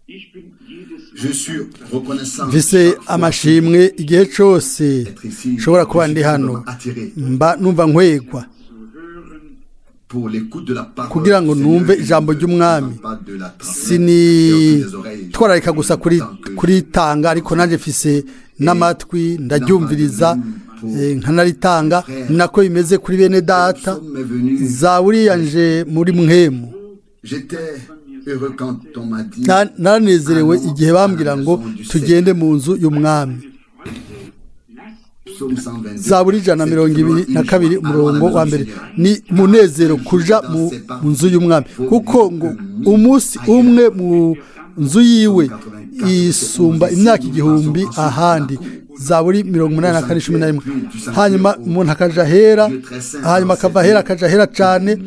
Je suis reconnaissant Mfise amashimwe igihe cose nshobora kuba ndi hano, mba numva nkwegwa pour l'écoute de la parole kugira ngo du Seigneur, numve je ijambo ne ry'umwami. me pas de la transmettre Sini et aussi des oreilles. twararika gusa kuri Tant que kuritanga, ariko nanjye mfise n'amatwi ndaryumviriza, nkanaritanga. Ni nako bimeze kuri bene data. Le psaume est venu. Zaburi yanje muri mpwemu. J'étais heureux quand on m'a dit Naranezerewe igihe bambwira ngo tugende mu nzu y'umwami. Psaume 122. Zaburi 122, umurongo wa mbere: ni munezero kuja mu nzu y'umwami, kuko ngo umunsi umwe mu nzu yiwe isumba imyaka 1000 ahandi. Zaburi 84:11. Hanyuma umuntu akaja hera, hanyuma akava hera akaja hera cane,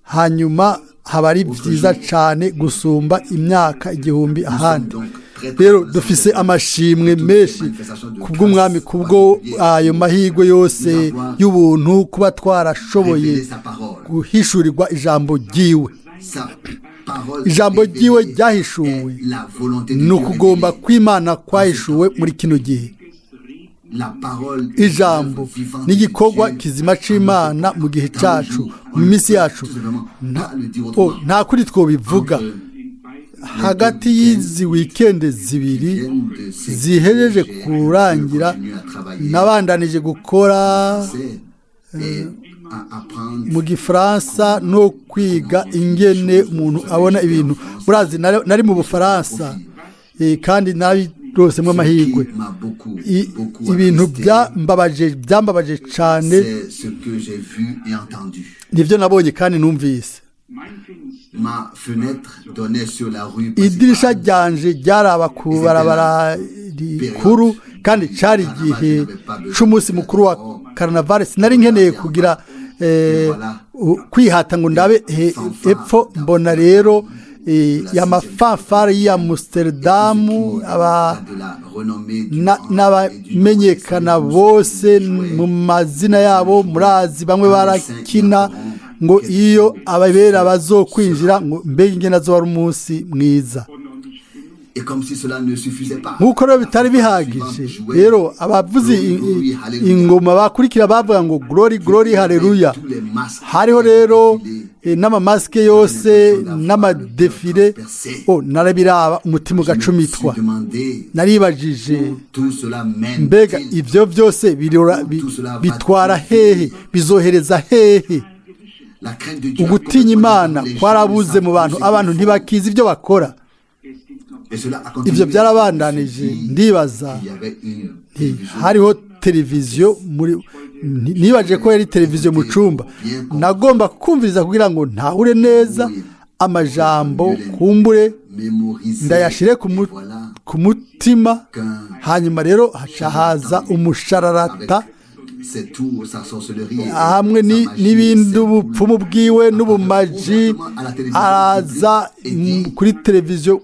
hanyuma haba ari byiza cane gusumba imyaka 1000 ahandi. Rero dufise amashimwe menshi kubw'umwami, kubwo ayo mahirwe yose y'ubuntu, kuba twarashoboye Révéler sa parole. guhishurirwa ijambo ryiwe. Sa parole Ijambo révélée ryiwe ryahishuwe est la volonté de ni Dieu ukugomba révélée. kw'Imana kwahishuwe muri kino gihe. La parole Ijambo vivante n'igikorwa de Dieu kizima c'Imana mu gihe cacu, mu minsi yacu. Tout simplement, pas le dire Oh, autrement. nta kuri twobivuga. Hagati y'izi wikende zibiri zihejeje kurangira, nabandanije gukora mu gifaransa no kwiga ingene umuntu abona ibintu. Murazi nari mu Bufaransa, kandi nabirosemo amahirwe. Ibintu byambabaje cane C'est ce que j'ai vu et entendu. nivyo nabonye kandi numvise. Ma fenêtre donnait sur la rue Idirisha principale. ryanje ryaraba ku barabara rikuru, kandi cari igihe c'umunsi mukuru wa carnaval. Sinari nkeneye kugira kwihata ngo ndabe epfo. Mbona rero amafanfare y'i Amsterdamu, aba De la renommée du Nord et du n'abamenyekana bose mu mazina yabo. Murazi bamwe barakina ngo iyo ababera bazokwinjira, ngo mbega ingene azoba ari umunsi mwiza. Et comme si cela ne suffisait pas. Nk'uko rero bitari bihagije rero, abavuzi ingoma bakurikira bavuga ngo "Glory, glory, haleluya." Tous les masques Hariho rero n'amamasike yose n'amadéfilé. Oh, narabiraba umutima ugacumitwa. Je me suis demandé Naribajije tout cela mène mbega ivyo byose birora bitwara hehe, bizohereza hehe? La crainte de Dieu. Ugutinya Imana kwarabuze mu bantu, abantu ntibakizi ibyo bakora. Et cela a continué. Ivyo byarabandanije. Ndibaza Il y avait une nti télévision. hariho televiziyo muri nibaje ko yari televiziyo mu cumba. Nagomba kumviriza kugira ngo ntahure neza amajambo, kumbure Mémorisé. ndayashire Et voilà ku mutima. Qu'un Hanyuma rero haca haza umushararata avec ses tours, sa sorcellerie, et hamwe sa magie, n'ibindi, ses ubupfumu bwiwe n'ubumaji, araza kuri televiziyo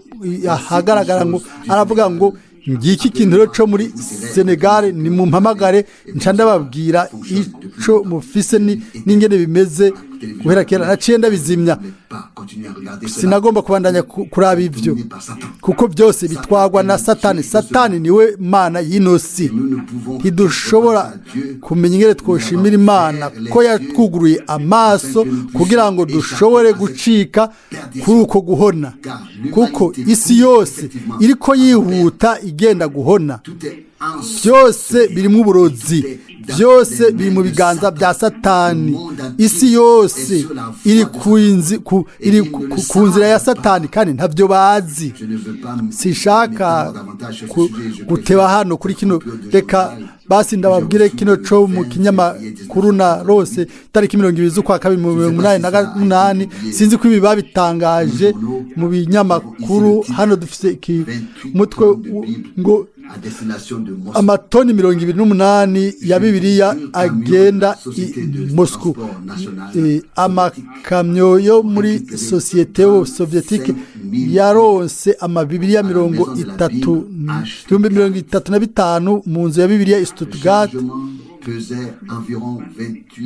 ahagaragara ngo aravuga ngo ngiki ikintu rero co muri Senegal, ni mumpamagare nca ndababwira ico mufise n'ingene bimeze guhera kera. Naciye ndabizimya. Voulait pas continuer à regarder cela. Sinagomba kubandanya kuraba ivyo, Dominé par Satan. kuko byose bitwagwa na Satani. Satani niwe mana y'ino si. Nous ne pouvons Ntidushobora kumenya ingene twoshimira Imana ko yatwuguruye amaso kugira ngo dushobore gucika kuri uko guhona, kuko isi yose iriko yihuta igenda guhona. Tout est en Byose birimo uburozi, byose biri mu biganza bya Satani. Isi yose iri ku iri ku nzira ya Satani kandi ntabyo bazi. Je ne veux pas Sinshaka m'étendre davantage sur ce sujet. Je guteba préfère hano kuri kino. conclure de Reka journal basi ndababwire kino co mu kinyamakuru na rose tariki 20 z'ukwa kabiri mu 88. Sinzi ko ibi babitangaje mu binyamakuru. Hano dufise iki mutwe ngo à destination de Moscou. Amatoni 28 ya Bibiliya agenda i Moscou. Amakamyo yo muri sosiyete soviétique yaronse amabibiriya 30, 35,000 mu nzu ya Bibiliya i Stuttgart. Chargement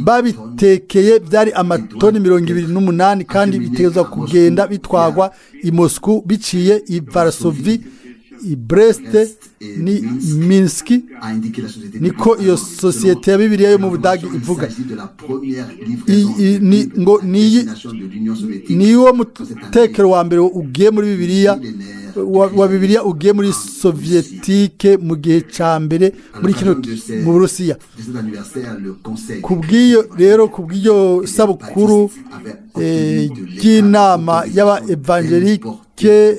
Babitekeye byari amatoni 28, kandi bitegerezwa kugenda bitwagwa i Moscou biciye i Varsovie, i Brest ni Minsk. Niko iyo sosiyete ya Bibiliya yo mu Budage ivuga. Ngo niwo mutekero wa mbere ugiye muri Bibiliya wa Bibiliya ugiye muri Sovietike mu gihe ca mbere muri kino mu Burusiya. Kubw'iyo rero, kubw'iyo sabukuru ry'inama y'aba evangelike,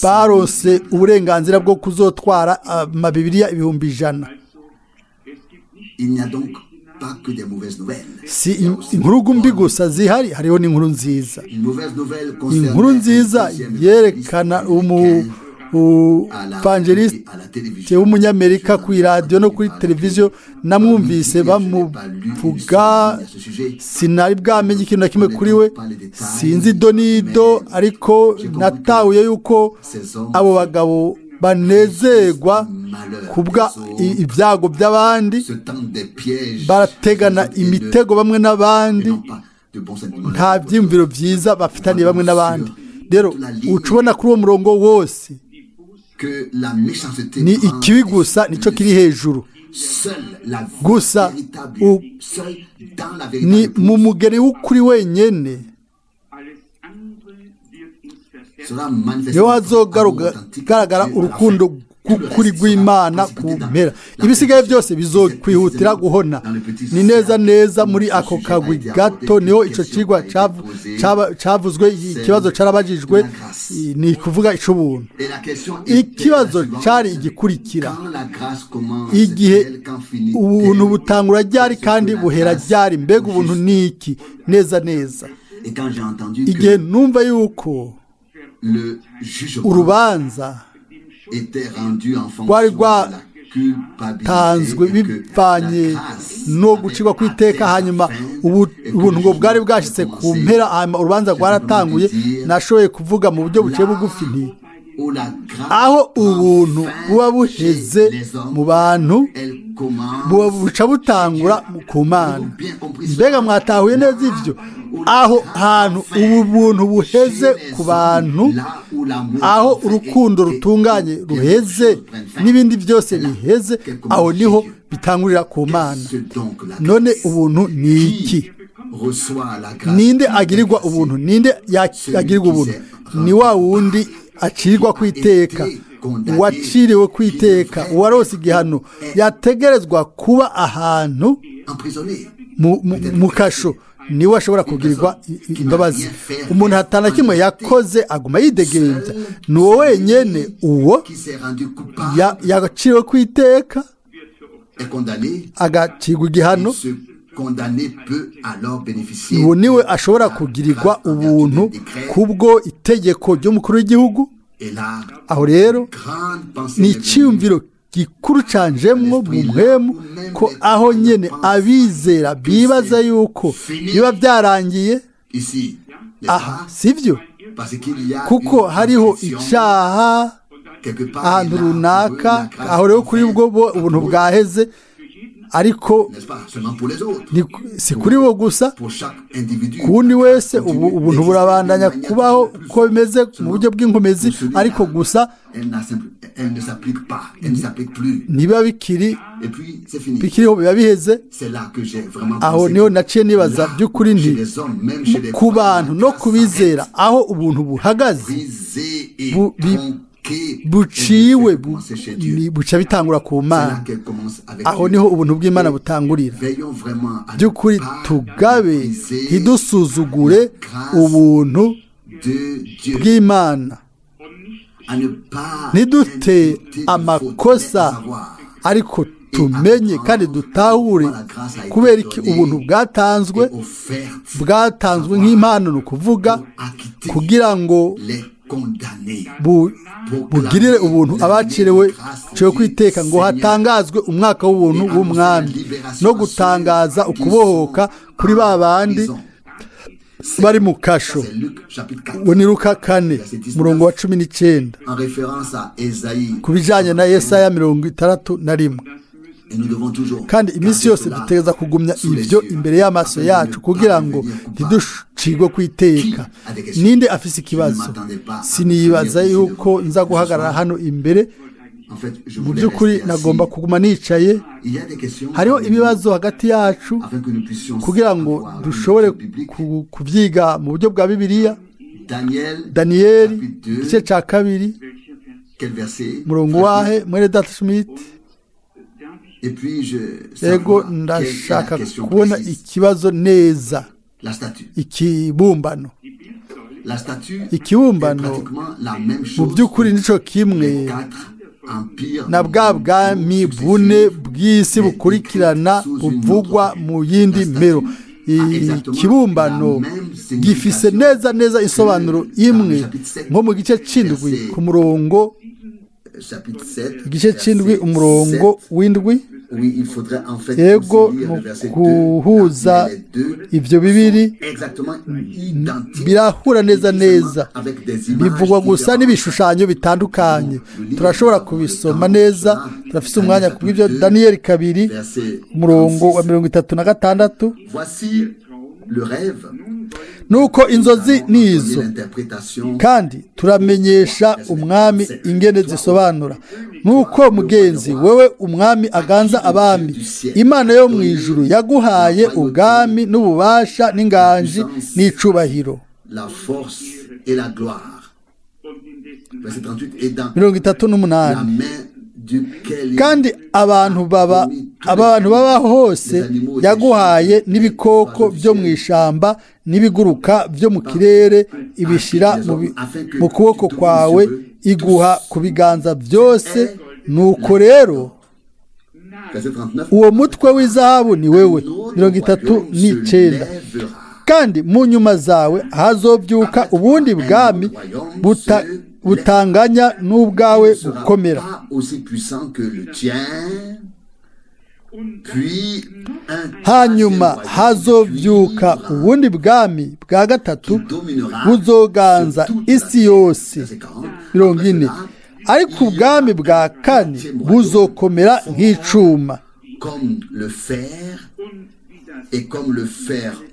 barose uburenganzira bwo kuzotwara amabibiliya 100,000. Si inkuru mbi gusa zihari, hariho n'inkuru nziza. Inkuru nziza yerekana umuvangelisite w'umunyamerika ku iradiyo no kuri televiziyo. Namwumvise bamuvuga, sinari bwamenye ikintu na kimwe kuri we, sinzi ido n'ido, ariko natahuye yuko abo bagabo banezerwa kubwa ibyago by'abandi, barategana imitego bamwe n'abandi, nta byiyumviro byiza bafitaniye bamwe n'abandi. Rero uca ubona kuri uwo murongo wose ni ikibi gusa nicyo kiri hejuru gusa. Ni mu mugeni w'ukuri wenyine niho hazogaragara urukundo rw'ukuri rw'Imana ku mpera. Ibisigaye byose bizokwihutira guhona. Ni neza neza muri ako kagwi gato niho icyo kigwa cavuzwe. Ikibazo carabajijwe, ni kuvuga ic'ubuntu. Ikibazo cari igikurikira: igihe ubuntu butangura ryari kandi buhera ryari? Mbega ubuntu ni iki neza neza? Igihe numva yuko urubanza rwari rwatanzwe bivanye no gucibwa kw'iteka, hanyuma ubuntu ngo bwari bwashyitse ku mpera, hanyuma urubanza rwaratanguye, nashoboye kuvuga mu buryo buciye bugufi nti: aho ubuntu buba buheze mu bantu, buca butangura ku Mana. Mbega mwatahuye neza ibyo? Aho hantu ubu buntu buheze ku bantu, aho urukundo rutunganye ruheze n'ibindi byose biheze, aho niho bitangurira ku Mana. None ubuntu ni iki? Ninde agirirwa ubuntu? Ninde agirirwa ubuntu? Ni wa wundi acirwa ku iteka, uwaciriwe ku iteka, uwarose igihano, yategerezwa kuba ahantu mu kasho, niwe ashobora kugirirwa imbabazi. Umuntu hatana kimwe yakoze aguma yidegembya, ni uwo wenyine, uwo yaciriwe ku iteka agacirwa igihano, uwo niwe ashobora kugirirwa ubuntu kubwo itegeko ry'umukuru w'igihugu. Aho rero ni icyiyumviro gikuru canjemwo mu mpwemu, ko aho nyene abizera bibaza yuko biba byarangiye aha, sivyo? Kuko hariho icaha ahantu runaka, aho rero kuri bwo ubuntu bwaheze, ariko si kuri bo gusa, kundi wese ubuntu burabandanya kubaho uko bimeze mu buryo bw'inkomezi, ariko gusa niba bikiri bikiriho biba biheze. Aho niho naciye nibaza by'ukuri nti ku bantu no kubizera, aho ubuntu buhagaze buciwe buca bitangura ku Mana. Aho niho ubuntu bw'Imana butangurira. By'ukuri tugabe, ntidusuzugure ubuntu bw'Imana, ntidute amakosa, ariko tumenye kandi dutahure kubera iki ubuntu bwatanzwe, bwatanzwe nk'impano, ni ukuvuga kugira ngo bugirire ubuntu abaciriwe cyo kwiteka, ngo hatangazwe umwaka w'ubuntu w'umwami, no gutangaza ukubohoka kuri ba bandi bari mu kasho. Uwo ni Luka 4 murongo wa 19, ku bijyanye na Yesaya 61. Kandi iminsi yose dutegereza kugumya ibyo imbere y'amaso yacu kugira ngo ntiducigwe kwiteka. Ninde afise ikibazo? Sinibaza yuko nza guhagarara hano imbere. Mu by'ukuri nagomba kuguma nicaye. Hariho ibibazo hagati yacu kugira ngo dushobore kubyiga mu buryo bwa Bibiliya. Daniyeli igice cya 2, murongo wahe, mwene data Schmidt? Yego, ndashaka kubona ikibazo neza. Ikibumbano, ikibumbano mu by'ukuri nico kimwe na bwa bwami bune bw'isi bukurikirana buvugwa mu yindi mpero. Ikibumbano gifise neza neza isobanuro imwe nko mu gice c'indwi ku murongo, igice c'indwi umurongo w'indwi. Yego, mu kuhuza ibyo bibiri birahura neza neza, bivugwa gusa n'ibishushanyo bitandukanye. Turashobora kubisoma neza, turafise umwanya kubw'ibyo. Daniyeli 2 umurongo wa 36. Nuko inzozi ni izo, kandi turamenyesha umwami ingene zisobanura. Nuko mugenzi wewe umwami aganza abami, Imana yo mu ijuru yaguhaye ubwami n'ububasha n'inganji n'icubahiro. 38. Kandi abantu babaho hose yaguhaye n'ibikoko byo mu ishamba n'ibiguruka byo mu kirere, ibishyira mu kuboko kwawe, iguha ku biganza byose. Nuko rero uwo mutwe w'izahabu ni wewe. 39. Kandi mu nyuma zawe hazobyuka ubundi bwami butanganya n'ubwawe gukomera. Hanyuma hazobyuka ubundi bwami bwa gatatu buzoganza isi yose. 40. Ariko ubwami bwa kane buzokomera nk'icuma,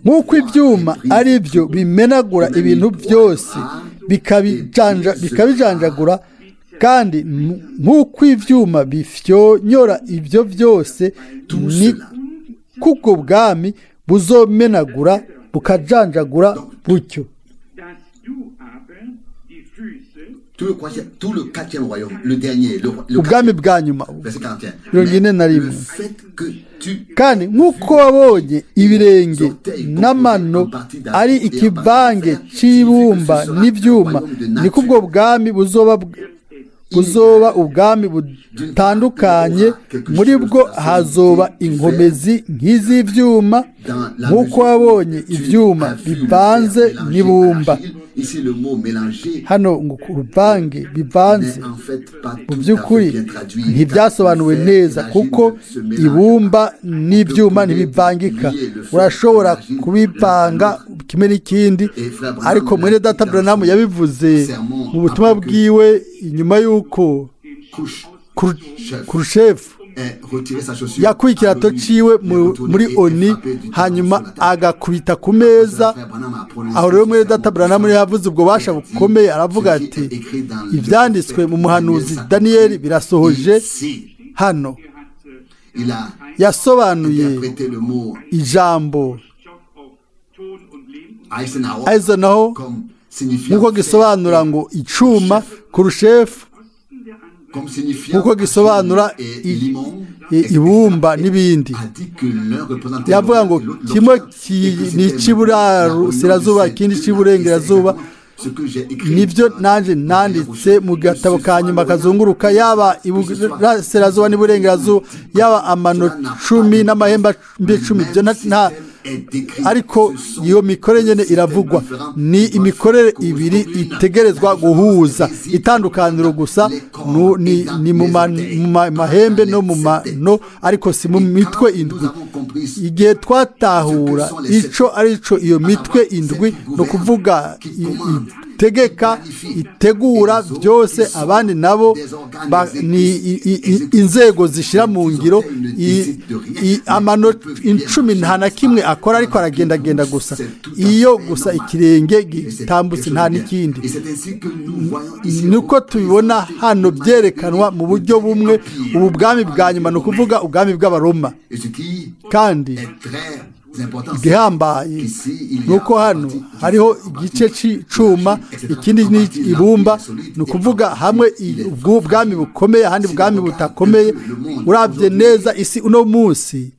nk'uko ibyuma ari byo bimenagura ibintu byose bikabijanjagura, kandi nk'uko ibyuma bifyonyora ibyo byose, ni kubwo bwami buzomenagura bukajanjagura butyo. Ubwami bwa nyuma, 41. Kandi nk'uko wabonye ibirenge n'amano ari ikivange cy'ibumba n'ibyuma, niko ubwo bwami buzoba ubwami butandukanye. Muri bwo hazoba inkomezi nk'iz'ibyuma, nk'uko wabonye ibyuma bivanze n'ibumba. Hano ngo uruvange bivanze, mu by'ukuri ntibyasobanuwe neza, kuko ibumba n'ibyuma ntibivangika. Urashobora kubivanga kimwe n'ikindi, ariko mwene data Branham yabivuze mu butumwa bwiwe inyuma y'uko Khrushchev yakuye ikirato ciwe muri ONU, hanyuma agakubita ku meza. Aho rero mwene data Branham yavuze ubwo bubasha bukomeye, aravuga ati ibyanditswe mu muhanuzi Daniyeli birasohoje hano. Yasobanuye ijambo Eisenhower nk'uko gisobanura ngo icuma, Khrushchev nk'uko gisobanura ibumba n'ibindi. Yavuga ngo kimwe ni icy'iburasirazuba, ikindi cy'iburengerazuba. Nibyo nanjye nanditse mu gatabo ka nyuma kazunguruka, yaba iburasirazuba n'iburengerazuba, yaba amano 10 n'amahembe 10, ibyo nta. Ariko iyo mikorere nyine iravugwa, ni imikorere ibiri itegerezwa guhuza. Itandukaniro gusa ni mu mahembe no mu mano, ariko si mu mitwe indwi. Igihe twatahura ico arico iyo mitwe indwi, ni ukuvuga itegeka, itegura byose, abandi nabo ni inzego zishyira mu ngiro. Amano 10 nta na kimwe akora, ariko aragendagenda gusa, iyo gusa ikirenge gitambutse, nta n'ikindi. Niko tubibona hano byerekanwa mu buryo bumwe ubu bwami bwa nyuma, ni ukuvuga ubwami bw'Abaroma. Kandi igihambaye ni uko hano hariho igice cy'icuma, ikindi ni ibumba, ni ukuvuga hamwe ubwami bukomeye, ahandi ubwami butakomeye. Urabye neza isi uno munsi,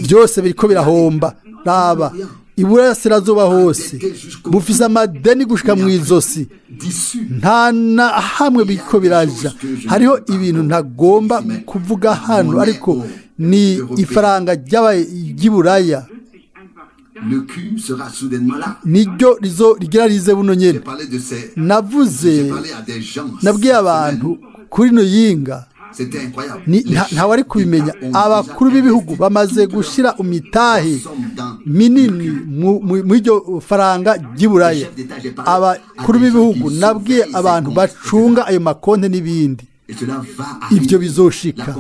byose biriko birahomba. Raba iburasirazuba hose, bufise amadeni gushika mu izosi, nta na hamwe biriko biraja. Hariho ibintu ntagomba kuvuga hano, ariko ni ifaranga ry'Iburaya niryo rigira rize buno nyene. Navuze, nabwiye abantu kuri ino yinga, ntawe ari kubimenya. Abakuru b'ibihugu bamaze gushyira imitahe minini muri iryo faranga ry'Iburaya. Abakuru b'ibihugu, nabwiye abantu bacunga ayo makonti n'ibindi, ibyo bizoshika.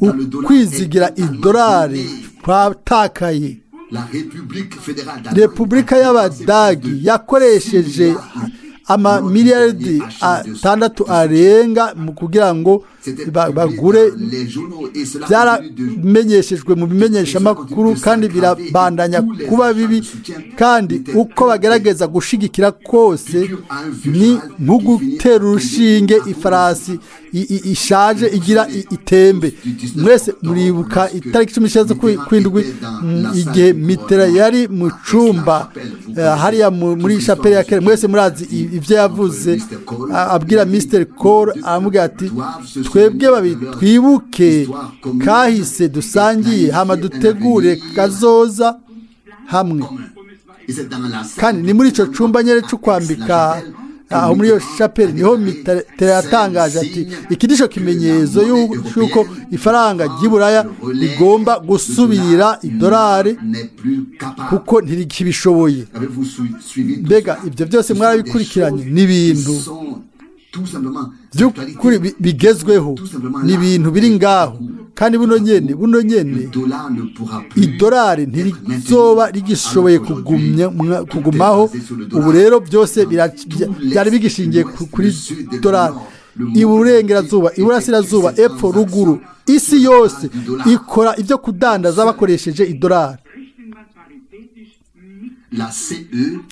Ukwizigira idolari kwatakaye. Repubulika y'Abadagi yakoresheje amamiliyaridi 6 arenga mu kugira ngo bagure. Byaramenyeshejwe mu bimenyeshamakuru, kandi birabandanya kuba bibi. Kandi uko bagerageza gushigikira kose ni nko gutera urushinge ifarasi ishaje igira itembe. Mwese muribuka itariki 19 z'ukwindwi, igihe Mitterrand yari mu cumba hariya muri chapelle ya kera. Mwese murazi ibyo yavuze abwira Mr Kohl, aramubwira ati: "Twebwe babiri twibuke kahise dusangiye, hama dutegure kazoza hamwe." Kandi ni muri icyo cumba nyine cyo kwambika aho muri iyo chapelle niho Mitterrand yatangaje ati: "Iki nico kimenyetso y'uko ifaranga ry'Iburaya rigomba gusubirira idolari, kuko ntirikibishoboye." Mbega ibyo byose mwarabikurikiranye? Ni ibintu by'ukuri bigezweho, ni ibintu biri ngaho. Kandi buno nyene idolari ntirizoba rigishoboye kugumaho. Ubu rero byose byari bigishingiye kuri dolari. Iburengerazuba, iburasirazuba, epfo, ruguru, isi yose ikora ibyo kudandaza bakoresheje idolari.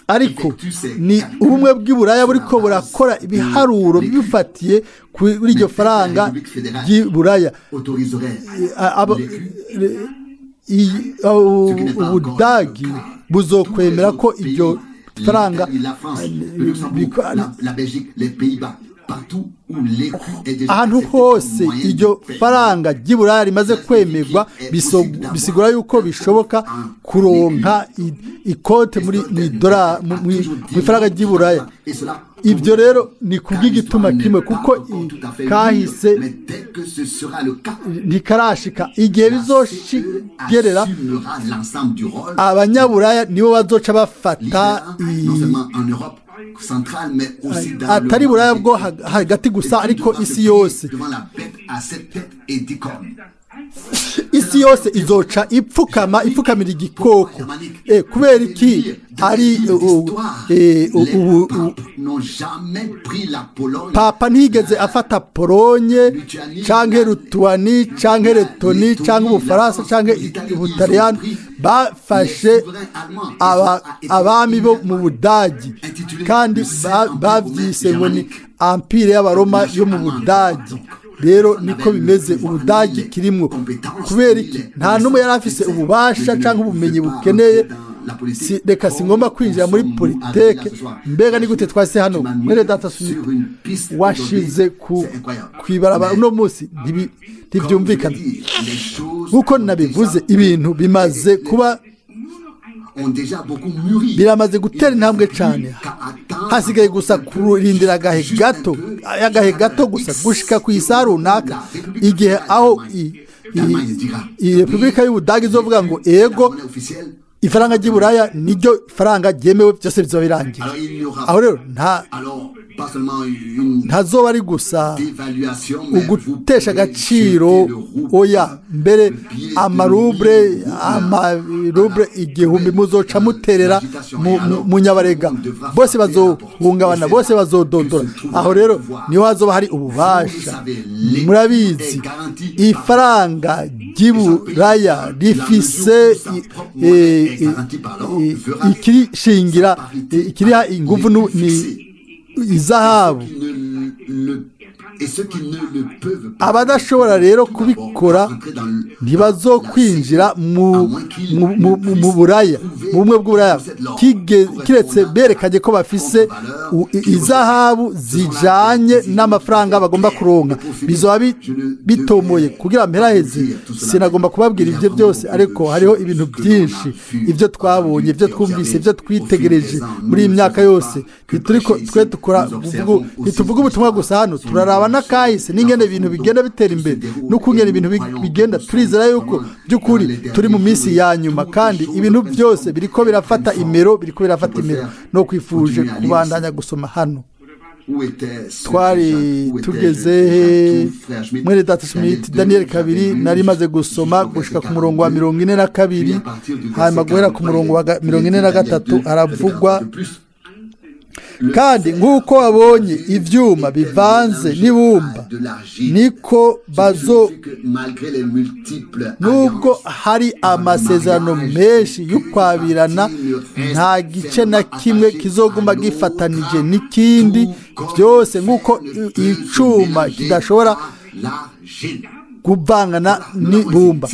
Ariko ni Ubumwe bw'Iburaya buriko burakora ibiharuro bifatiye kuri iryo faranga ry'Iburaya. Ubudagi buzokwemera ko iryo faranga ahantu hose iryo faranga ry'Iburaya rimaze kwemerwa, bisigura yuko bishoboka kuronka ikote muri mu ifaranga ry'Iburaya. Ibyo rero ni kubw'igituma kimwe, kuko kahise ntikarashika. Igihe bizoshigerera, Abanyaburaya nibo bazoca bafata, atari Buraya bwo hagati gusa, ariko isi yose. Isi yose izoca ipfukama, ipfukamira igikoko. Kubera iki ari ubu? Papa ntiyigeze afata Polonye canke Rutuwani canke Letoni canke Ubufaransa canke Ubutaliyani. Bafashe abami bo mu Budagi, kandi bavyise ngo ni Empire y'Abaroma yo mu Budagi. Rero niko bimeze, Ubudagi kirimwo. Kubera iki? Nta n'umwe yari afise ububasha cyangwa ubumenyi bukeneye. Reka, singomba kwinjira muri politike. Mbega ni gute twase hano? Mwene data Smith, washize ku kwibarabara uno munsi, ntibyumvikana. Nk'uko nabivuze, ibintu bimaze kuba, biramaze gutera intambwe cyane. Hasigaye gusa kurindira agahe gato, agahe gato gusa, gushika ku isaha runaka, igihe aho iyi Repubulika y'Ubudage izovuga ngo ego. Ifaranga ry'iburaya niryo faranga ryemewe, byose bizoba birangiye. Aho rero ntazoba ari gusa ugutesha agaciro, oya, mbere amarubre 1000 muzoca muterera mu nyabarega, bose bazohungabana, bose bazodondora. Aho rero niho hazoba hari ububasha. Murabizi, ifaranga ry'iburaya rifise ikirishingira, ikiriha inguvu ni izahabu. Abadashobora rero kubikora ntibazokwinjira mu buraya, mu bumwe bw'uburaya, kiretse berekanye ko bafise izahabu zijanye n'amafaranga bagomba kuronka. Bizoba bitomoye kugira mperaheze. Sinagomba kubabwira ibyo byose, ariko hariho ibintu byinshi, ibyo twabonye, ibyo twumvise, ibyo twitegereje muri iyi myaka yose. Twe dukora, ntituvuge ubutumwa gusa hano, turaraba n'akahise n'ingene ibintu bigenda bitera imbere n'ukungene ibintu bigenda. Turizera yuko by'ukuri turi mu minsi ya nyuma, kandi ibintu byose biriko birafata imero, biriko birafata imero. No kwifuje kubandanya gusoma hano. Twari tugeze he, mwene data Schmidt? Daniel 2 nari maze gusoma gushika ku murongo wa 42, hanyuma guhera ku murongo wa 43 haravugwa: "Kandi nk'uko wabonye ibyuma bivanze n'ibumba, niko bazo, nubwo hari amasezerano menshi y'ukwabirana, nta gice na kimwe kizoguma gifatanije n'ikindi, byose nk'uko icuma kidashobora kuvangana n'ibumba."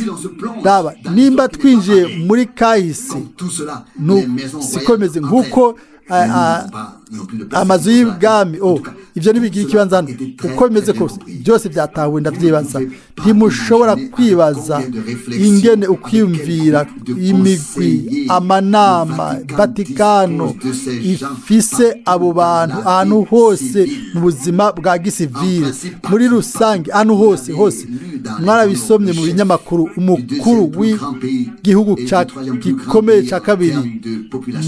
Raba, nimba twinjiye muri kahise, siko bimeze, nk'uko amazu y'ibwami, ibyo ntibigira ikibanza hano. Uko bimeze kose, byose byatawe, ndabyibaza. Ntimushobora kwibaza ingene ukwiyumvira, imigwi, amanama Vatikano ifise abo bantu ahantu hose mu buzima bwa gisivile muri rusange, ahantu hose hose. Mwarabisomye mu binyamakuru, umukuru w'igihugu gikomeye cya kabiri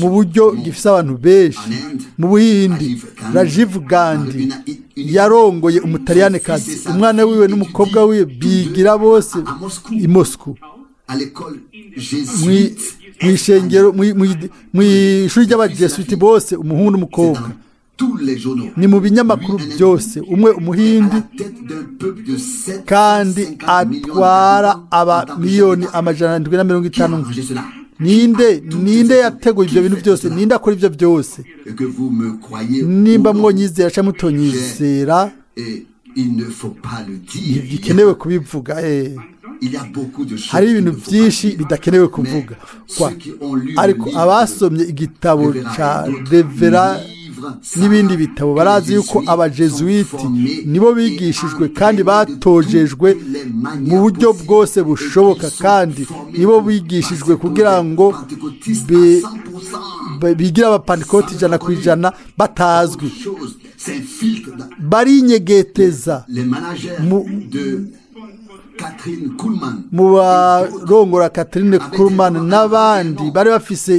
mu buryo gifise abantu benshi mu Buhindi, Rajiv Gandhi, yarongoye Umutaliyanikazi, umwana wiwe n'umukobwa wiwe bigira bose i Moscou mu ishengero, mu ishuri ry'abajesuiti, bose umuhungu n'umukobwa. Ni mu binyamakuru byose, umwe Umuhindi kandi atwara aba 750 miliyoni. Ninde yateguye ibyo bintu byose? Ninde akora ibyo byose? Nimba mwonyizera cyangwa mutonyizera, ntibikenewe kubivuga. Hari ibintu byinshi bidakenewe kuvuga, ariko abasomye igitabo cya Revera n'ibindi bitabo barazi yuko abajesuiti nibo bigishijwe kandi batojejwe mu buryo bwose bushoboka, kandi nibo bigishijwe kugira ngo bigire abapantikoti 100% batazwi, barinyegeteza mu barongora Catherine Kuhlman n'abandi bari bafise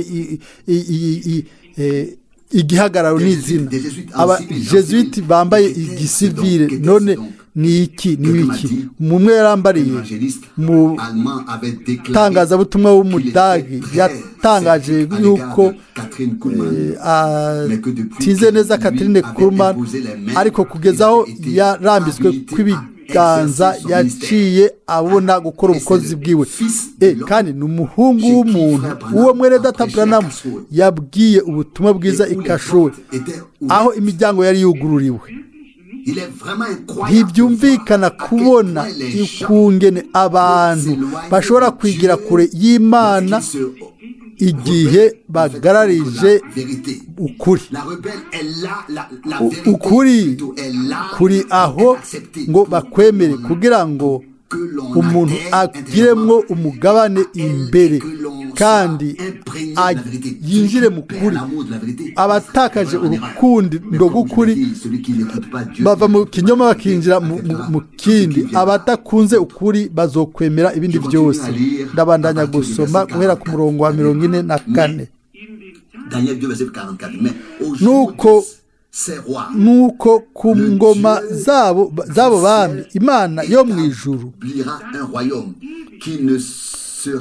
igihagararo n'izina, abajesuiti bambaye igisivile. None ni iki? Ni iki? Umwe yarambariye, mu tangazabutumwa w'Umudagi yatangaje yuko atize neza Catherine Kuhlman, ariko kugeza aho yarambitswe kw'ibiganza yaciye abona gukora ubukozi bwiwe. Kandi ni umuhungu w'umuntu uwo mwene data Branham yabwiye ubutumwa bwiza ikashuwe, aho imiryango yari yugururiwe. Ntibyumvikana kubona ikungene abantu bashobora kwigira kure y'Imana igihe bagararije ukuri. Ukuri kuri aho ngo bakwemere, kugira ngo umuntu agiremwo umugabane imbere. Kandi yinjire mu kuri. Abatakaje urukundo rw'ukuri bava mu kinyoma bakinjira mu kindi. Abadakunze ukuri bazokwemera ibindi byose. Ndabandanya gusoma guhera ku murongo wa 44. Nuko ku ngoma zabo bami, Imana yo mu ijuru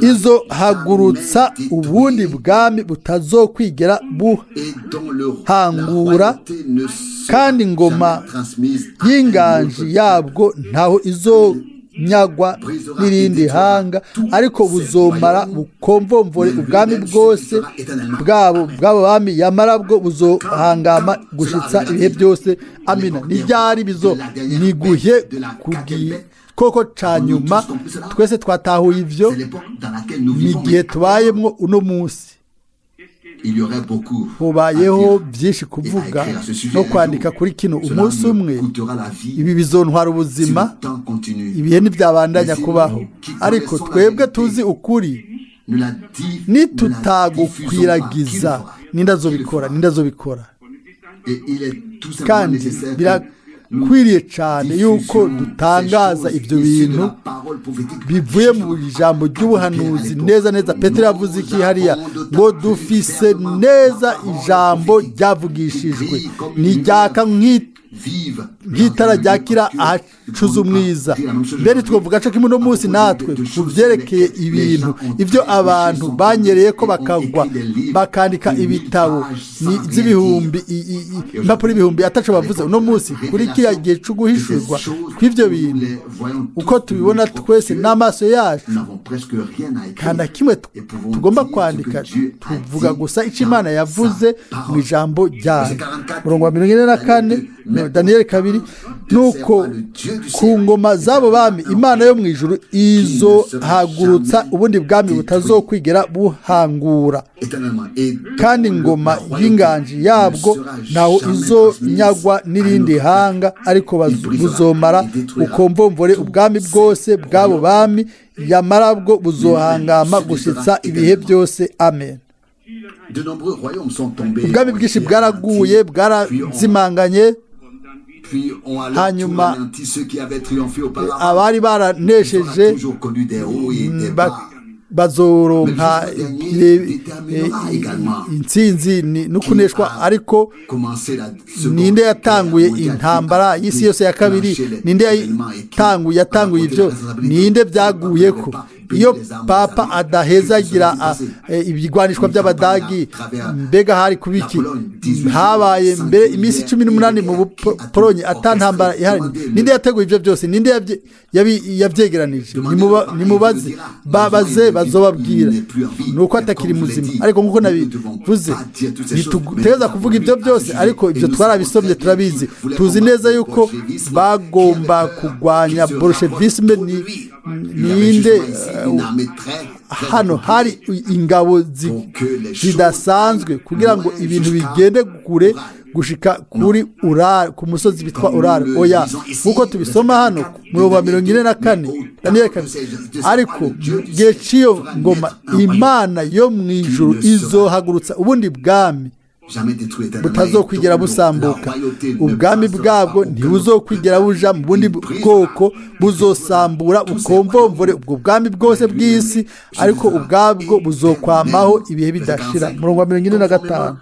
izohagurutsa ubundi bwami butazokwigera buhangura, kandi ingoma y'inganji yabwo ntaho izonyagwa n'irindi hanga, ariko buzomara bukomvomvore ubwami bwose bwabo bw'abo bami, yamara bwo buzohangama gushitsa ibihe byose. Amina. N'ibyari bizo niguhe koko ca nyuma. Twese twatahuye ivyo, ni igihe tubayemwo uno munsi. Hubayeho byinshi kuvuga no kwandika kuri kino. Umunsi umwe ibi bizontwara ubuzima, ibihe ntibyabandanya kubaho, ariko twebwe tuzi ukuri, nitutagukwiragiza nindazobikora, nindazobikora. Kandi birakwiriye cyane yuko dutangaza ibyo bintu bivuye mu ijambo ry'ubuhanuzi neza neza. Petero yavuze iki hariya? Ngo dufise neza ijambo ryavugishijwe, ntiryaka nk'itara ryakira ahacuze umwiza. Mbere twavuga ko uno munsi natwe ku byerekeye ibintu ibyo abantu banyereye ko bakagwa, bakandika ibitabo by'ibihumbi, impapuro ibihumbi ataco bavuze. Uno munsi kuri kiriya gihe cyo guhishurwa kw'ibyo bintu, uko tubibona twese n'amaso yacu, nta na kimwe tugomba kwandika, tuvuga gusa icyo Imana yavuze mu ijambo ryayo. Murongo wa 44, Daniyeli 2. Nuko ku ngoma z'abo bami, Imana yo mu ijuru izohagurutsa ubundi bwami butazokwigera buhangura, kandi ingoma y'inganji yabwo ntaho izonyagwa n'irindi hanga, ariko buzomara bukomvomvore ubwami bwose bw'abo bami, yamara bwo buzohangama gushitsa ibihe byose. Amen. Ubwami bwinshi bwaraguye, bwarazimanganye, hanyuma abari baranesheje bazoronka intsinzi no kuneshwa. Ariko ninde yatanguye intambara y'isi yose ya kabiri? Ninde yatanguye ibyo? Ninde byaguye ko? Iyo papa adahezagira ibigwanishwa by'abadagi, mbega hari kubiki? Habaye mbere iminsi 18 mu Bupolonye atantambara ihari. Ninde yateguye ibyo byose? Ninde yabyegeranije? Nimubaze, babaze, bazobabwira. Nuko atakiri muzima. Ariko nkuko nabivuze, ntitutegereza kuvuga ibyo byose, ariko ibyo twarabisomye, turabizi, tuzi neza yuko bagomba kurwanya bolshevisme. Ninde hano hari ingabo zidasanzwe kugira ngo ibintu bigende kure gushika kuri Ural, ku musozi bitwa Ural. Oya, nkuko tubisoma hano murongo wa 44, Daniel 2. Ariko gihe cy'iyo ngoma, Imana yo mu ijuru izohagurutsa ubundi bwami butazokwigera busambuka, ubwami bwabwo ntibuzokwigera buja mu bundi bwoko, buzosambura bukomvomvore ubwo bwami bwose bw'isi, ariko ubwabwo buzokwamaho ibihe bidashira. Murongo wa 45.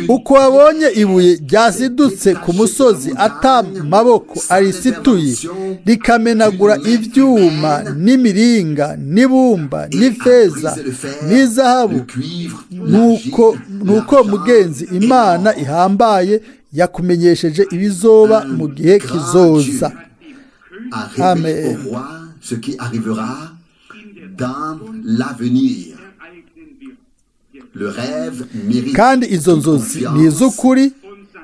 Uko wabonye ibuye ryasidutse ku musozi ata maboko arisituye, rikamenagura ibyuma n'imiringa n'ibumba n'ifeza n'izahabu, nuko mugenzi Imana ihambaye yakumenyesheje ibizoba mu gihe kizoza. Amen. Kandi izo nzozi ni iz'ukuri,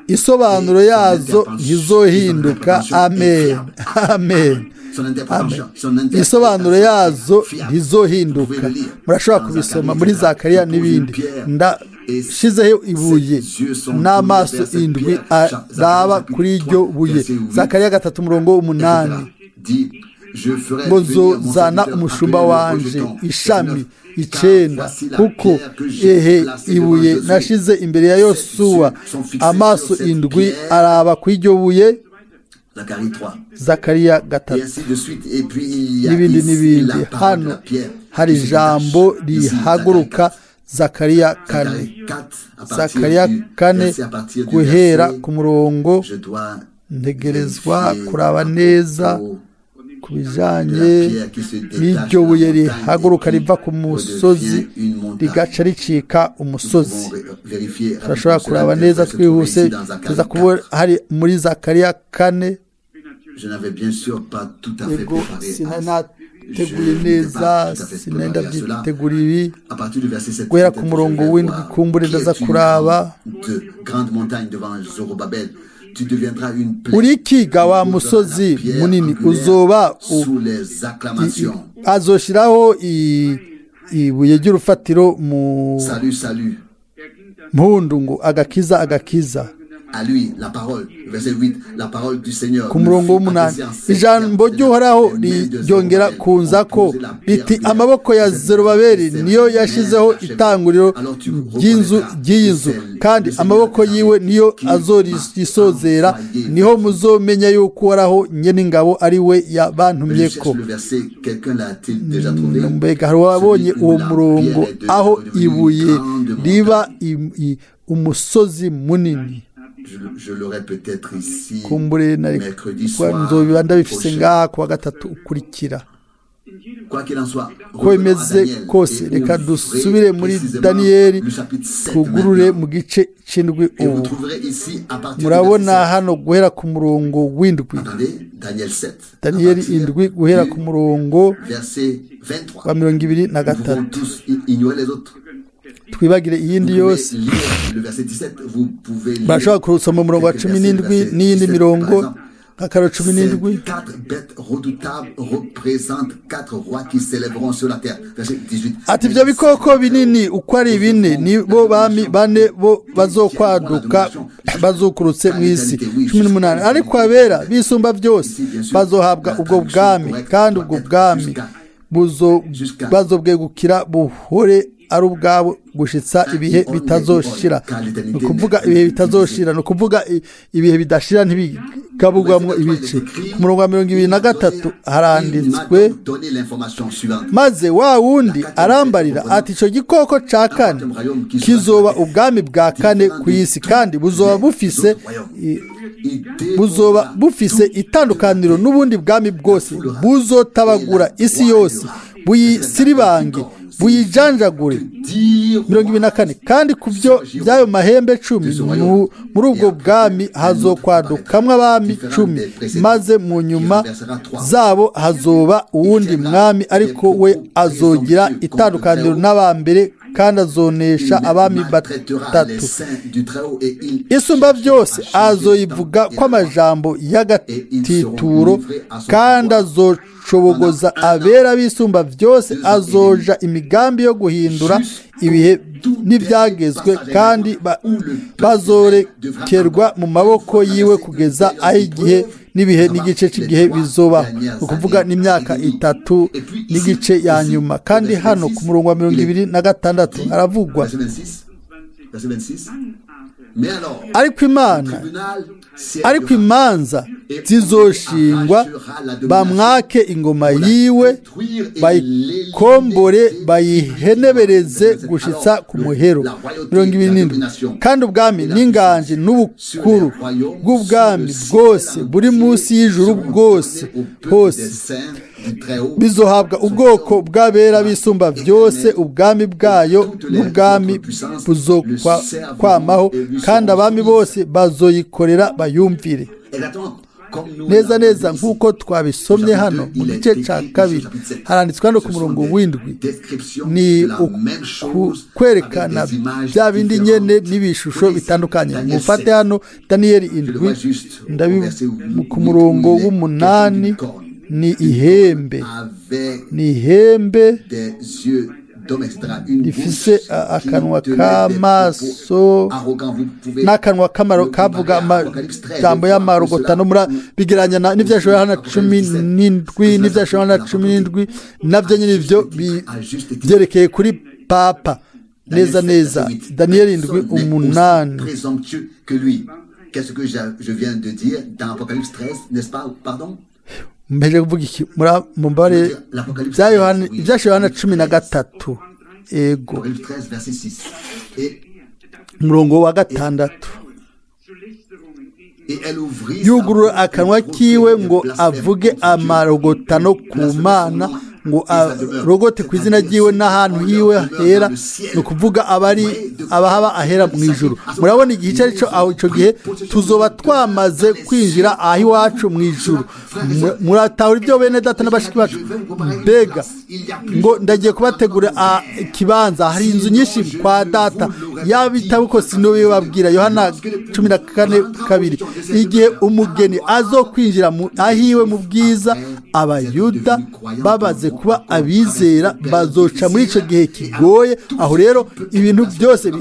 isobanuro yazo ntizohinduka. Amen, amen. Isobanuro yazo ntizohinduka. Murashobora kubisoma muri Zakariya n'ibindi. Ndashizeho ibuye n'amaso indwi araba kuri iryo buye. Zakariya 3 umurongo 8. Ngo nzozana umushumba wanje ishami 9, kuko ehe ibuye nashize imbere ya Yosuwa, amaso 7 araba kw'iryo buye. Zakariya 3 n'ibindi n'ibindi. Hano hari ijambo rihaguruka, Zakariya 4, Zakariya 4 guhera ku murongo. Ntegerezwa kuraba neza ku bijanye n'iryo buye rihaguruka riva ku musozi rigaca ricika umusozi. Turashobora kuraba neza twihuse, tuza kuba hari muri Zakariya 4. Yego, sinateguye neza, sinenda byitegura ibi. Guhera ku murongo w'7 kumbure ndaza kuraba. Urikiga wa musozi munini, uzoba azoshiraho ibuye ry'urufatiro mu mpundu, ngo agakiza, agakiza. Ku murongo w'8, ijambo ry'Uhoraho ryongera kunza ko riti: amaboko ya Zerubabeli niyo yashizeho itanguriro ry'inzu ry'iyi nzu, kandi amaboko yiwe niyo azorisozera. Niho muzomenya yuko Uhoraho nyen'ingabo ari we yabantumye ko. Mbega hari uwabonye uwo murongo aho ibuye riba umusozi munini? Kumbure nzobiba ndabifise ngaha kuwa gatatu ukurikira. Ko bimeze kose, reka dusubire muri Daniyeli, twugurure mu gice c'indwi. Ubu murabona hano guhera ku murongo w'7, Daniyeli 7 guhera ku murongo wa 23. Twibagire iyindi yose. Bashobora gusoma umurongo wa 17 n'iyindi mirongo, nk'akaro 17. Ati: ibyo bikoko binini uko ari bine nibo bami bane bo bazokwaduka bazukurutse mu isi. 18, ariko abera bisumba byose bazohabwa ubwo bwami, kandi ubwo bwami bazobwegukira buhore ari ubwabo gushitsa ibihe bitazoshira. Ni ukuvuga ibihe bitazoshira, ni ukuvuga ibihe bidashira, ntibigabugwamwo ibice. Ku murongo wa 23 haranditswe: maze wa wundi arambarira ati: ico gikoko ca kane kizoba ubwami bwa kane ku isi, kandi buzoba bufise itandukaniro n'ubundi bwami bwose. Buzotabagura isi yose, buyisiribange, buyijanjagure. 24, kandi ku byo by'ayo mahembe 10, muri ubwo bwami hazokwadukamwo abami 10, maze mu nyuma zabo hazoba uwundi mwami, ariko we azogira itandukaniro n'abambere, kandi azonesha abami batatu. Isumba byose azoyivuga ko amajambo y'agatituro, kandi azocobogoza abera b'isumba byose. Azoja imigambi yo guhindura ibihe n'ibyagezwe, kandi bazorekerwa mu maboko yiwe kugeza aho igihe n'ibihe n'igice cy'igihe bizobaho, ni ukuvuga n'imyaka 3 n'igice ya nyuma. Kandi hano ku murongo wa 26 haravugwa: ariko Imana, ariko imanza zizoshingwa, bamwake ingoma yiwe, bayikombore, bayihenebereze gushitsa ku muhero. 27, kandi ubwami n'inganji n'ubukuru bw'ubwami bwose buri munsi y'ijuru bwose hose bizohabwa ubwoko bw'abera bisumba byose. Ubwami bwayo n'ubwami buzokwamaho, kandi abami bose bazoyikorera bayumvire. Neza neza nk'uko twabisomye hano mu gice cya kabiri, haranditswe hano ku murongo w'7, ni kwerekana bya bindi nyene n'ibishusho bitandukanye. Mufate hano Daniyeli 7, ku murongo w'8, ni ihembe, ni ihembe. Rifise akanwa k'amaso n'akanwa k'amaro kavuga amajambo y'amarogotano. Bigeranya n'ivyashoboye hana 17, n'ivyashoboye hana 17 navyo nyine, ivyo byerekeye kuri papa neza neza. Daniyeli 7:8. Qu'est-ce que je viens de dire dans Apocalypse 13, n'est-ce pas? Pardon? Mpeje kuvuga iki? Mumbare bya Yohana, ibyashiwe Yohana 13, ego, Apocalypse 13, verset 6. Et, umurongo wa 6. Et elle ouvrit Yugurura akanwa kiwe ngo avuge amarogotano ku Mana, ngo arogote ku izina ryiwe n'ahantu hiwe hera, ni ukuvuga abari abahaba ahera mu ijuru. Murabona igihe icyo ari cyo? Aho icyo gihe tuzoba twamaze kwinjira aho iwacu mu ijuru. Muratahura ibyo, bene data na bashiki bacu? Mbega ngo ndagiye kubategura ikibanza, hari inzu nyinshi kwa data, yaba itaba sinubibabwira. Yohana 14:2. Igihe umugeni azokwinjira ahiwe mu bwiza, Abayuda babaze kuba abizera bazoca muri icyo gihe kigoye. Aho rero ibintu byose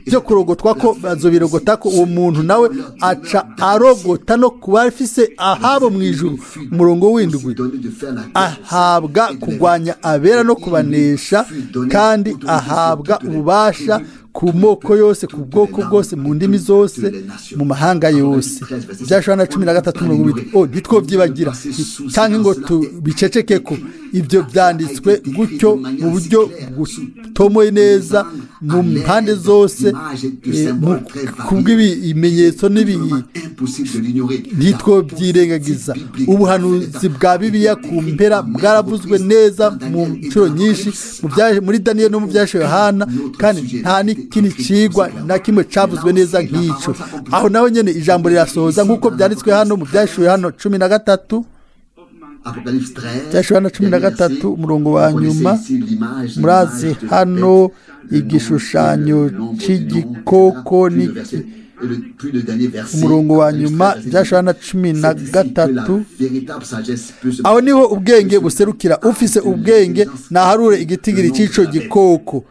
byo kurogotwa ko bazobirogota ko uwo muntu nawe aca arogota no kuba afise ahabo mu ijuru. Umurongo w'7: ahabwa kurwanya abera no kubanesha, kandi ahabwa ububasha ku moko yose, ku bwoko bwose, mu ndimi zose, mu mahanga yose. Byashobora na 13 mirongo ibiri. Oh, ntitwobyibagira cyangwa ngo tubiceceke ko ibyo byanditswe gutyo mu buryo butomoye neza mu mpande zose, kubw'ibimenyetso n'ibihe, ntitwobyirengagiza. Ubuhanuzi bwa Bibiliya ku mpera bwaravuzwe neza mu nshuro nyinshi muri Daniyeli no mu byashiwe Yohana, kandi nta n'ikindi cigwa na kimwe cavuzwe neza nk'icyo. Aho naho nyene ijambo rirasohoza nk'uko byanditswe hano mu byashiwe hano 13. Apocalypse 13, Byashiwe hano 13, umurongo wa nyuma. Murazi hano igishushanyo c'igikoko n'iki, umurongo wa nyuma, byashiwe hano 13: aho niho ubwenge buserukira, ufise ubwenge naharure igitigiri c'ico gikoko,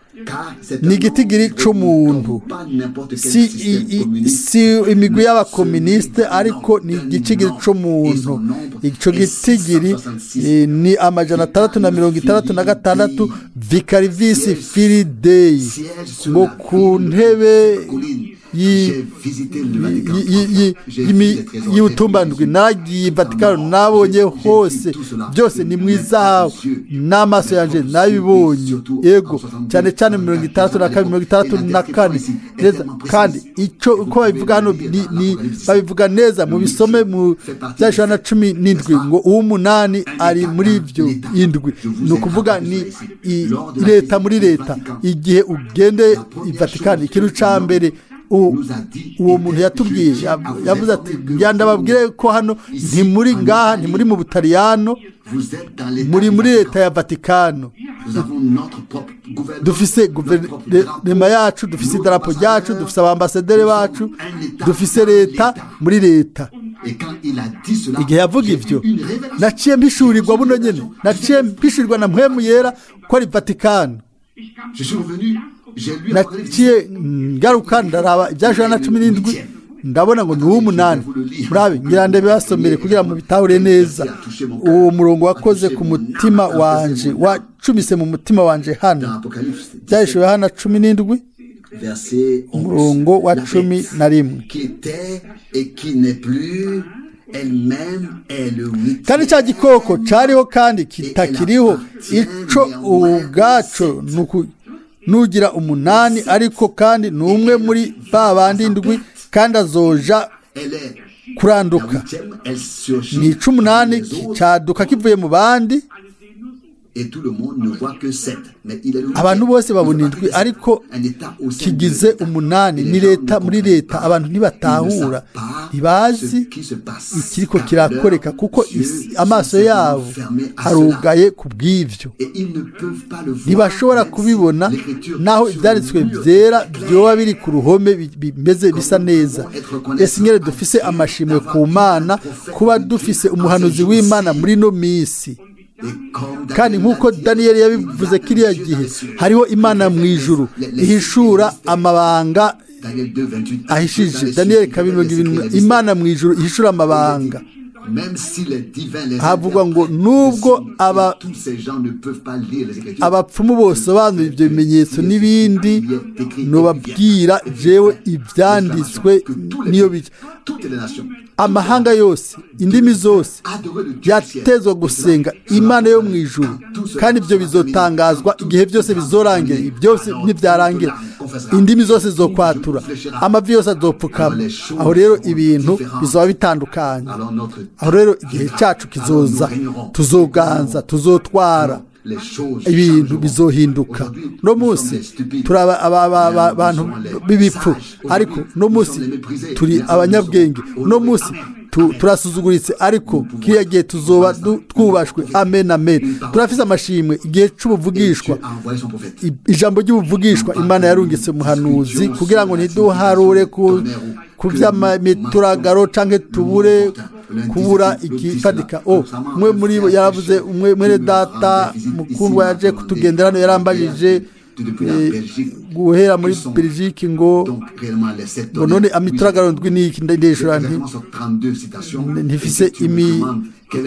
ni igitigiri c'umuntu, si imigwi y'abakominisite, ariko ni igitigiri c'umuntu. Ico gitigiri ni 666. Vicarius Filii Dei, ngo ku ntebe y'ubutumbandwi. Naragiye Vatikano, nabonye hose, byose ni mu izahabu, n'amaso yanjye nabibonye, yego, cyane cyane 62, 64 neza. Kandi icyo uko babivuga hano ni babivuga neza, mu bisome mu byashobora na 17, ngo uw'umunani ari muri ibyo indwi, ni ukuvuga ni leta muri leta. Igihe ugende i Vatikani, ikintu cya mbere uwo muntu yatubwiye, yavuze ati: "Ndababwire ko hano ntimuri ngaha, ntimuri mu Butaliyano, muri muri leta ya Vatikano. Dufise guverinoma yacu, dufise idarapo ryacu, dufise abambasaderi bacu, dufise leta muri leta." Igihe yavuga ibyo, naciye mpishurirwa buno nyine, naciye mpishurirwa na Mpwemu Yera ko ari Vatikano. Naciye ngaruka, ndaraba ibyashobora na 17, ndabona ngo ni uw'umunani. Murabe, ngira ndebe basomere kugira ngo bitahure neza. Uwo murongo wakoze ku mutima wanje, wacumise mu mutima wanje hano. Byahishuwe hano 17, umurongo wa 11: kandi cya gikoko cyariho kandi kitakiriho, ico ubwaco nugira umunani, ariko kandi ni umwe muri ba bandi indwi, kandi azoja kuranduka. Ni ic'umunani, cyaduka kivuye mu bandi. Abantu bose babona indwi, ariko kigize umunani, ni leta muri leta. Abantu ntibatahura, ntibazi ikiriko kirakoreka, kuko amaso yabo harugaye ku bw'ibyo, ntibashobora kubibona naho ibyanditswe byera byoba biri ku ruhome bimeze bisa neza. Ese nyine dufise amashimwe ku Mana kuba dufise umuhanuzi w'Imana muri ino minsi. Kandi nk'uko Daniyeli yabivuze kiriya gihe, hariho Imana mu ijuru ihishura amabanga ahishije. Daniyeli 2:20, Imana mu ijuru ihishura amabanga. Havugwa ngo nubwo abapfumu bosobanura ibyo bimenyetso n'ibindi, nubabwira jewe ibyanditswe niyo bica. Amahanga yose, indimi zose yatezwa gusenga Imana yo mu ijuru, kandi ibyo bizotangazwa igihe byose bizorangira. Byose ntibyarangira, indimi zose zokwatura, amavi yose azopfukama. Aho rero ibintu bizaba bitandukanye. Aho rero igihe cyacu kizoza, tuzoganza, tuzotwara, ibintu bizohinduka. No munsi turi abantu b'ibipfu, ariko no munsi turi abanyabwenge. No munsi turasuzuguritse, ariko kiriya gihe tuzoba twubashwe. Amen, amen. Turafise amashimwe igihe c'ubuvugishwa, ijambo ry'ubuvugishwa. Imana yarungitse umuhanuzi kugira ngo ntiduharure ku vy'amituragaro canke tubure kubura igifatika. Umwe muri bo yaravuze, umwe mwene data mukundwa yaje kutugendera hano, yarambajije guhera muri Belgique ngo none amituragaro ndwi niki? Ndeshura nti ntifise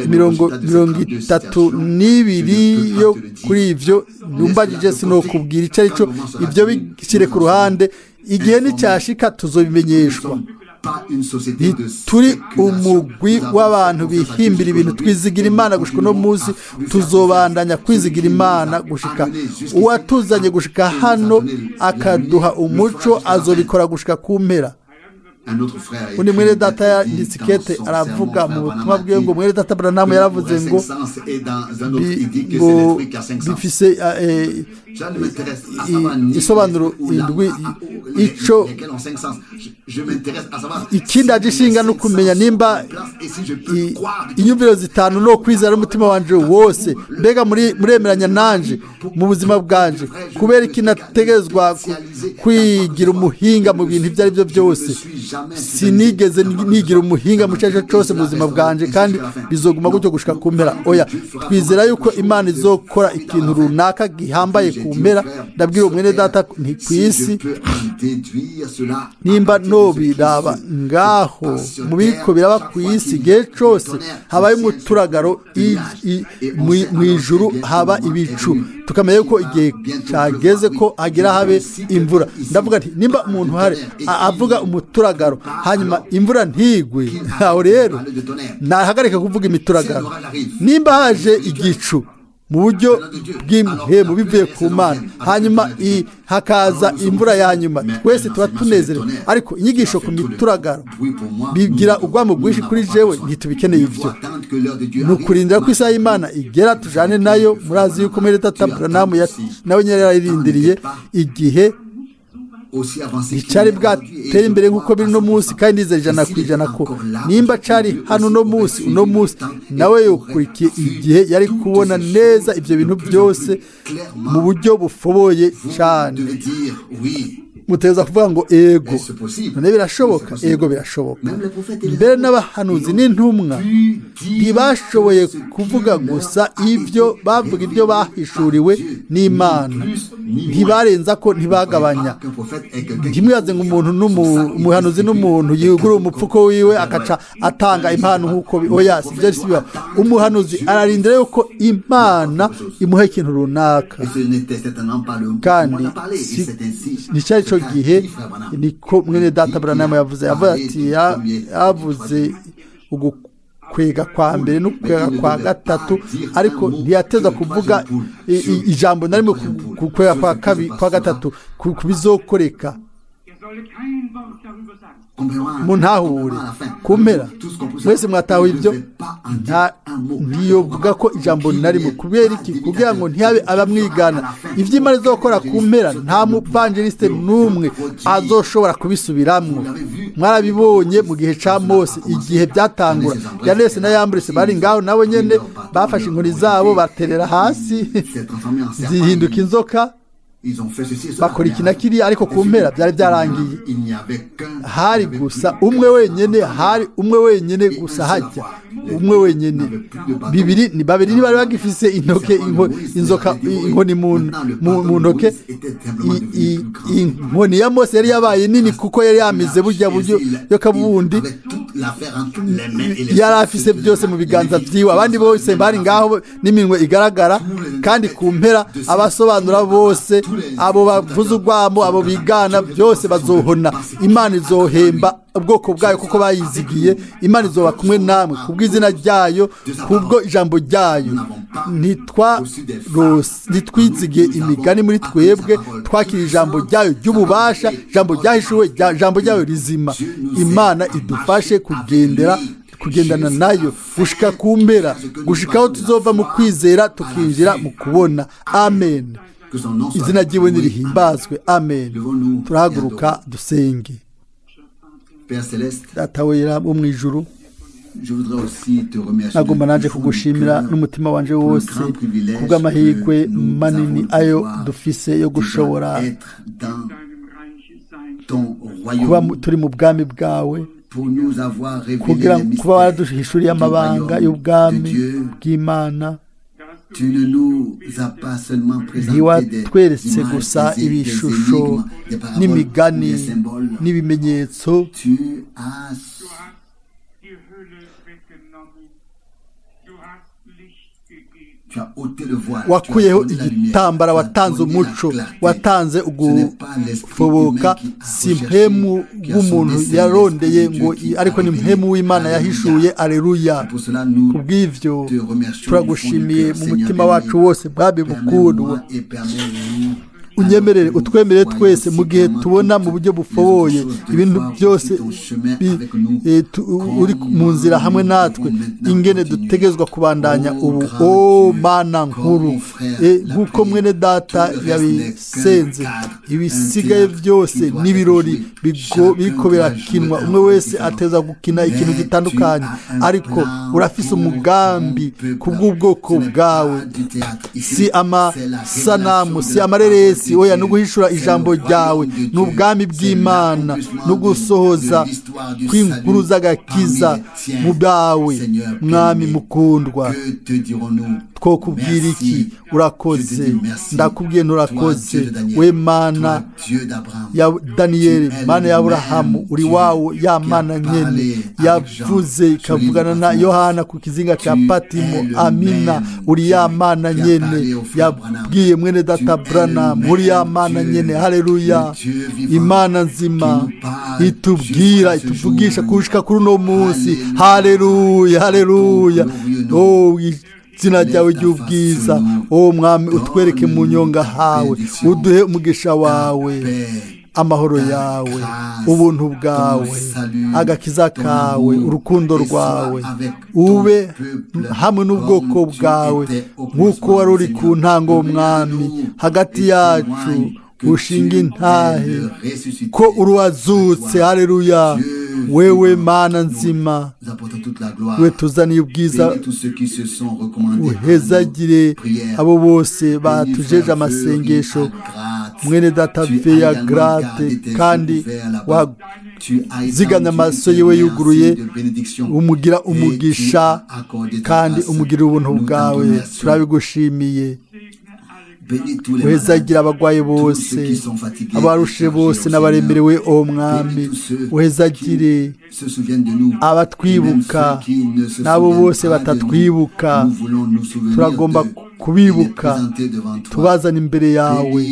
imirongo 32 yo kuri ivyo numbajije, sinokubwira ico arico. Ivyo bishyire ku ruhande, igihe nicyashika tuzobimenyeshwa. Turi umugwi w'abantu bihimbira ibintu, twizigira Imana gushika uno munsi, tuzobandanya kwizigira Imana gushika uwatuzanye gushika hano akaduha umuco, azobikora gushika ku mpera. Undi mwene data yanditse ikete, aravuga mu butumwa bwiwe ngo mwene data Branham yaravuze ngo ngo bifise isobanuro indwi. Ico ikindi aje ishinga no kumenya nimba inyumviro zitanu no kwizera n'umutima wanje wose. Mbega muremeranya nanje mu buzima bwanje? Kubera iki nategezwa kwigira umuhinga mu bintu ibyo ari byo byose? Sinigeze nigira umuhinga mu cyo cyose mu buzima bwanje, kandi bizoguma gutyo gushika ku mpera. Oya, twizera yuko Imana izokora ikintu runaka gihambaye ku mpera. Ndabwira umwene data nti ku isi, nimba nobiraba ngaho mu biriko biraba ku isi, igihe cose habaye umuturagaro mu ijuru haba ibicu, tukamenya yuko igihe cageze ko hagira habe imvura. Ndavuga nti nimba umuntu hari avuga umuturagaro hanyuma imvura ntigwe, aho rero nahagarika kuvuga imituragaro. Nimba haje igicu mu buryo bw'impemu bivuye ku Mana, hanyuma hakaza imvura ya nyuma, twese tuba tunezerewe. Ariko inyigisho ku mituragaro bigira urwamo rwinshi kuri jewe, ntitubikeneye ibyo. Ni ukurindira ko isaha y'Imana igera tujane nayo. Murazi yuko muri data Branham nawe nyine yararindiriye igihe nticari bwatera imbere nk'uko biri no munsi, kandi ndizera 100% ko nimba cari hano no munsi, uno munsi nawe yokurikiye igihe, yari kubona neza ibyo bintu byose mu buryo bufoboye cyane. Muteza kuvuga ngo ego, none birashoboka? Ego, birashoboka. Mbere n'abahanuzi n'intumwa ntibashoboye kuvuga gusa ibyo bavuga, ibyo bahishuriwe n'Imana, ntibarenza ko, ntibagabanya. Ntimwibaze ngo umuntu umuhanuzi n'umuntu yugura umupfuko wiwe akaca atanga impano nk'uko, oya, si byo, si biba. Umuhanuzi ararindira yuko Imana imuha ikintu runaka, kandi nticyari cyo gihe. Niko mwene data Branham yavuze, yavuze ati yavuze ugukwega kwa mbere n'ukwega kwa gatatu, ariko ntiyateza kuvuga ijambo na rimwe ku kwega kwa kabiri, kwa gatatu, ku bizokoreka. Muntahure ku mpera, mwese mwatahuye ibyo. Ntiyovuga ko ijambo na rimwe. Kubera iki? Kugira ngo ntihabe abamwigana. Ibyo Imana izokora ku mpera, nta muvangeliste n'umwe azoshobora kubisubiramwo. Mwarabibonye mu gihe ca Mose, igihe byatangura, Yanese na Yamburese bari ngaho, nabo nyene bafashe inkoni zabo baterera hasi zihinduka inzoka, bakora iki na kiriya, ariko ku mpera byari byarangiye. Hari gusa umwe wenyine, hari umwe wenyine gusa hajya. Umwe wenyine, bibiri ni babiri, ntibari bagifise intoke, inzoka, inkoni mu ntoke. Inkoni ya Mose yari yabaye nini kuko yari yamize burya buryo yokabundi yari afise byose mu biganza byiwe. Abandi bose bari ngaho n'iminwe igaragara. Kandi ku mpera abasobanura bose, abo bavuza urwamo, abo bigana byose bazohona. Imana izohemba ubwoko bwayo kuko bayizigiye. Imana izoba kumwe namwe kubw'izina ryayo, kubwo ijambo ryayo. Ntitwizigiye imigani muri twebwe, twakira ijambo ryayo ry'ububasha, ijambo ryahishuwe, ijambo ryayo rizima. Imana idufashe kugendera, kugendana nayo gushika ku mpera, gushika aho tuzova mu kwizera tukinjira mu kubona. Amen. Izina ry'iwe nirihimbazwe. Amen. Turahaguruka dusenge. Data wera wo mu ijuru, nagomba naje kugushimira n'umutima wanje wose kubw'amahirwe manini ayo dufise yo gushobora kuba turi mu bwami bwawe, kugira kuba waraduhishuriye amabanga y'ubwami bw'Imana. Ntiwatweretse gusa ibishusho n'imigani n'ibimenyetso, wakuyeho igitambara, watanze umuco, watanze ugufoboka. Si mpemu w'umuntu yarondeye ngo, ariko ni mpemu w'Imana yahishuye. Aleluya! Kubw'ivyo turagushimiye mu mutima wacu wose. Bwabi bukundwa, unyemerere, utwemerere twese, mu gihe tubona mu buryo bufoboye ibintu byose, uri mu nzira hamwe natwe, ingene dutegezwa kubandanya ubu. O Mana nkuru, nk'uko mwene data yabisenze, ibisigaye byose n'ibirori biriko birakinwa, umwe wese ateza gukina ikintu gitandukanye, ariko urafise umugambi ku bw'ubwoko bwawe. Si amasanamu, si amareresi, oya, no guhishura ijambo ryawe, ni ubwami bw'Imana, no gusohoza kw'inkuru z'agakiza mu bwawe. Mwami mukundwa, twokubwira iki? Urakoze, ndakubwiye nturakoze. We Mana ya Daniyeli, Mana ya Aburahamu, uri wawo ya Mana nyene yavuze ikavugana na Yohana ku kizinga cya Patimo. Amina. Uri ya Mana nyene yabwiye mwene data Branham, uri ya Mana nyene. Haleluya! Imana nzima itubwira, ituvugisha kushika kuri uno munsi. Haleluya, haleluya! Oh, izina ryawe ry'ubwiza. O Mwami, utwereke mu nyonga hawe, uduhe umugisha wawe, amahoro yawe, ubuntu bwawe, agakiza kawe, urukundo rwawe, ube hamwe n'ubwoko bwawe nk'uko wari uri ku ntango. Mwami, hagati yacu ushinga intahe ko uruwazutse. Haleluya! Wewe Mana nzima, we tuzaniye ubwiza, uhezagire abo bose batujeje amasengesho, mwene data Veya Garate, kandi waziganye amaso yiwe yuguruye, umugira umugisha kandi umugira ubuntu bwawe. Turabigushimiye. Uhezagira abagwayi bose, abarushe bose n'abaremerewe. O Mwami, uhezagire abatwibuka n'abo bose batatwibuka. Turagomba kubibuka, tubazana imbere yawe.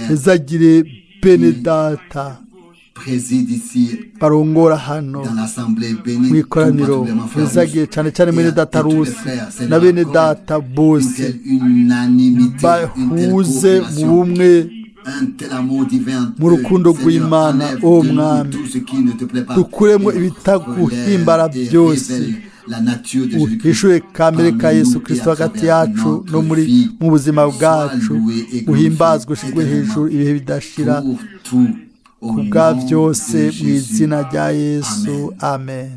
Hezagire bene data barongora hano mu ikoraniro, hezagire cyane cyane mwene data Rusi na bene data bose, bahuze mu bumwe, mu rukundo rw'Imana. O Mwami, dukuremo ibitaguhimbara byose, uhishure kamere ka Yesu Kirisito hagati yacu no muri mu buzima bwacu. Uhimbazwe, ushirwe hejuru ibihe bidashira ku bwa byose, mu izina rya Yesu. Amen.